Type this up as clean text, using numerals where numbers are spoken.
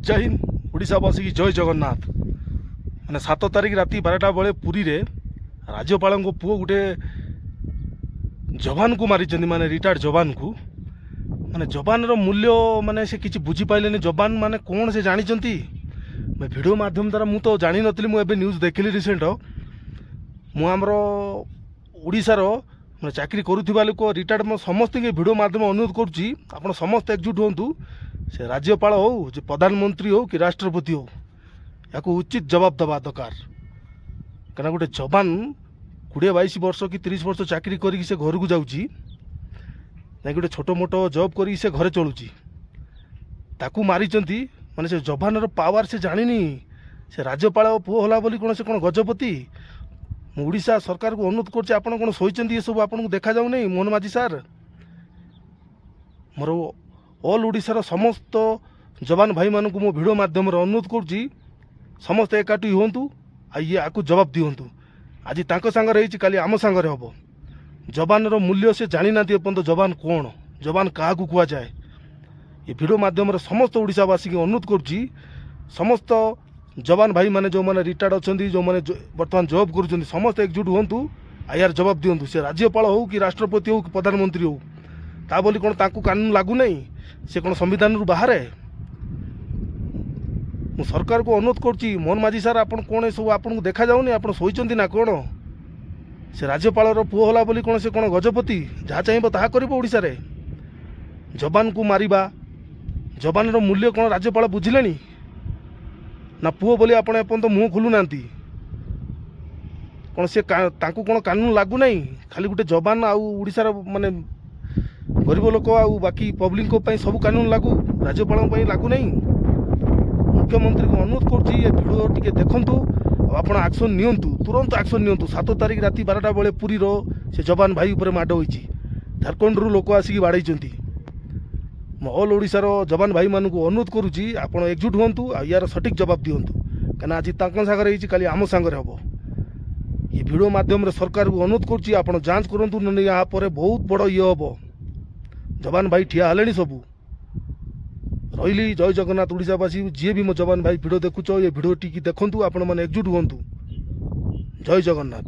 ଜୟ ହିନ୍ଦ ଓଡ଼ିଶାବାସୀ, ଜୟ ଜଗନ୍ନାଥ। ମାନେ 7 ତାରିଖ ରାତି 12ଟା ବେଳେ ପୁରୀରେ ରାଜ୍ୟପାଳଙ୍କ ପୁଅ ଗୋଟେ ଯବାନକୁ ମାରିଛନ୍ତି, ମାନେ ରିଟାୟାର୍ଡ ଯବାନକୁ। ମାନେ ଯବାନର ମୂଲ୍ୟ ମାନେ ସେ କିଛି ବୁଝିପାରିଲେନି। ଯବାନ ମାନେ କ'ଣ ସେ ଜାଣିଛନ୍ତି? ଭିଡ଼ିଓ ମାଧ୍ୟମ ଦ୍ୱାରା ମୁଁ ତ ଜାଣିନଥିଲି, ମୁଁ ଏବେ ନ୍ୟୁଜ୍ ଦେଖିଲି ରିସେଣ୍ଟ। ମୁଁ ଆମର ଓଡ଼ିଶାର ମାନେ ଚାକିରି କରୁଥିବା ଲୋକ, ରିଟାୟାର୍ଡ, ମୁଁ ସମସ୍ତଙ୍କୁ ଭିଡ଼ିଓ ମାଧ୍ୟମ ଅନୁରୋଧ କରୁଛି, ଆପଣ ସମସ୍ତେ ଏକଜୁଟ ହୁଅନ୍ତୁ। ସେ ରାଜ୍ୟପାଳ ହଉ, ଯେ ପ୍ରଧାନମନ୍ତ୍ରୀ ହଉ କି ରାଷ୍ଟ୍ରପତି ହଉ, ୟାକୁ ଉଚିତ ଜବାବ ଦେବା ଦରକାର। କାରଣ ଗୋଟେ ଯବାନ 20-22 ବର୍ଷ କି 30 ବର୍ଷ ଚାକିରି କରିକି ସେ ଘରକୁ ଯାଉଛି, ଯାଇକି ଗୋଟେ ଛୋଟ ମୋଟ ଜବ୍ କରିକି ସେ ଘରେ ଚଳୁଛି, ତାକୁ ମାରିଛନ୍ତି। ମାନେ ସେ ଯବାନର ପାୱାର ସେ ଜାଣିନି। ସେ ରାଜ୍ୟପାଳ ପୁଅ ହେଲା ବୋଲି କ'ଣ ସେ କ'ଣ ଗଜପତି? ମୁଁ ଓଡ଼ିଶା ସରକାରକୁ ଅନୁରୋଧ କରୁଛି, ଆପଣ କ'ଣ ଶୋଇଛନ୍ତି? ଏସବୁ ଆପଣଙ୍କୁ ଦେଖାଯାଉନି, ମୋହନ ମାଝୀ ସାର୍? ମୋର ଅଲ୍ ଓଡ଼ିଶାର ସମସ୍ତ ଯବାନ ଭାଇମାନଙ୍କୁ ମୁଁ ଭିଡ଼ିଓ ମାଧ୍ୟମରେ ଅନୁରୋଧ କରୁଛି, ସମସ୍ତେ ଏକାଠି ହୁଅନ୍ତୁ ଆଉ ଇଏ ଆକୁ ଜବାବ ଦିଅନ୍ତୁ। ଆଜି ତାଙ୍କ ସାଙ୍ଗରେ ହେଇଛି, କାଲି ଆମ ସାଙ୍ଗରେ ହେବ। ଯବାନର ମୂଲ୍ୟ ସେ ଜାଣିନାହାନ୍ତି ଏପର୍ଯ୍ୟନ୍ତ। ଯବାନ କ'ଣ, ଯବାନ କାହାକୁ କୁହାଯାଏ? ଏ ଭିଡ଼ିଓ ମାଧ୍ୟମରେ ସମସ୍ତ ଓଡ଼ିଶାବାସୀଙ୍କୁ ଅନୁରୋଧ କରୁଛି, ସମସ୍ତ ଯବାନ ଭାଇମାନେ, ଯେଉଁମାନେ ରିଟାୟାର୍ଡ଼ ଅଛନ୍ତି, ଯେଉଁମାନେ ବର୍ତ୍ତମାନ ଜବ୍ କରୁଛନ୍ତି, ସମସ୍ତେ ଏକଜୁଟ ହୁଅନ୍ତୁ ଆଉ ୟାର ଜବାବ ଦିଅନ୍ତୁ। ସେ ରାଜ୍ୟପାଳ ହଉ କି ରାଷ୍ଟ୍ରପତି ହଉ କି ପ୍ରଧାନମନ୍ତ୍ରୀ ହଉ, ତା ବୋଲି କ'ଣ ତାଙ୍କୁ କାନୁନ ଲାଗୁନାହିଁ? ସେ କ'ଣ ସମ୍ବିଧାନରୁ ବାହାରେ? ମୁଁ ସରକାରକୁ ଅନୁରୋଧ କରୁଛି, ମୋହନ ମାଝୀ ସାର୍, ଆପଣ କ'ଣ ଏସବୁ ଆପଣଙ୍କୁ ଦେଖାଯାଉନି? ଆପଣ ଶୋଇଛନ୍ତି ନା କ'ଣ? ସେ ରାଜ୍ୟପାଳର ପୁଅ ହେଲା ବୋଲି କ'ଣ ସେ କ'ଣ ଗଜପତି, ଯାହା ଚାହିଁବ ତାହା କରିବ ଓଡ଼ିଶାରେ? ଯବାନକୁ ମାରିବା, ଯବାନର ମୂଲ୍ୟ କ'ଣ ରାଜ୍ୟପାଳ ବୁଝିଲେଣି ନା ପୁଅ ବୋଲି ଆପଣ ଏପର୍ଯ୍ୟନ୍ତ ମୁହଁ ଖୋଲୁନାହାନ୍ତି? କ'ଣ ସେ ତାଙ୍କୁ କ'ଣ କାନୁନ ଲାଗୁନାହିଁ? ଖାଲି ଗୋଟେ ଯବାନ ଆଉ ଓଡ଼ିଶାର ମାନେ ଗରିବ ଲୋକ ଆଉ ବାକି ପବ୍ଲିକଙ୍କ ପାଇଁ ସବୁ କାନୁନ ଲାଗୁ, ରାଜ୍ୟପାଳଙ୍କ ପାଇଁ ଲାଗୁନାହିଁ? ମୁଖ୍ୟମନ୍ତ୍ରୀଙ୍କୁ ଅନୁରୋଧ କରୁଛି, ଏ ଭିଡ଼ିଓ ଟିକେ ଦେଖନ୍ତୁ ଆଉ ଆପଣ ଆକ୍ସନ୍ ନିଅନ୍ତୁ, ତୁରନ୍ତ ଆକ୍ସନ୍ ନିଅନ୍ତୁ। 7 ତାରିଖ ରାତି 12ଟା ବେଳେ ପୁରୀର ସେ ଯବାନ ଭାଇ ଉପରେ ମାଡ଼ ହୋଇଛି। ଝାଡ଼ଖଣ୍ଡରୁ ଲୋକ ଆସିକି ବାଡ଼େଇଛନ୍ତି। ମୁଁ ଅଲ୍ ଓଡ଼ିଶାର ଯବାନ ଭାଇମାନଙ୍କୁ ଅନୁରୋଧ କରୁଛି, ଆପଣ ଏକଜୁଟ ହୁଅନ୍ତୁ ଆଉ ୟାର ସଠିକ୍ ଜବାବ ଦିଅନ୍ତୁ। କାହିଁକିନା ଆଜି ତାଙ୍କ ସାଙ୍ଗରେ ହେଇଛି, କାଲି ଆମ ସାଙ୍ଗରେ ହେବ। ଏ ଭିଡ଼ିଓ ମାଧ୍ୟମରେ ସରକାରକୁ ଅନୁରୋଧ କରୁଛି, ଆପଣ ଯାଞ୍ଚ କରନ୍ତୁ, ନହେଲେ ୟା ପରେ ବହୁତ ବଡ଼ ଇଏ ହେବ। ଯବାନ ଭାଇ ଠିଆ ହେଲେଣି ସବୁ। ରହିଲି, ଜୟ ଜଗନ୍ନାଥ। ଓଡ଼ିଶାବାସୀ, ଯିଏ ବି ମୋ ଯବାନ ଭାଇ ଭିଡ଼ିଓ ଦେଖୁଛ, ଏ ଭିଡ଼ିଓ ଟିକେ ଦେଖନ୍ତୁ, ଆପଣମାନେ ଏକଜୁଟ ହୁଅନ୍ତୁ। ଜୟ ଜଗନ୍ନାଥ।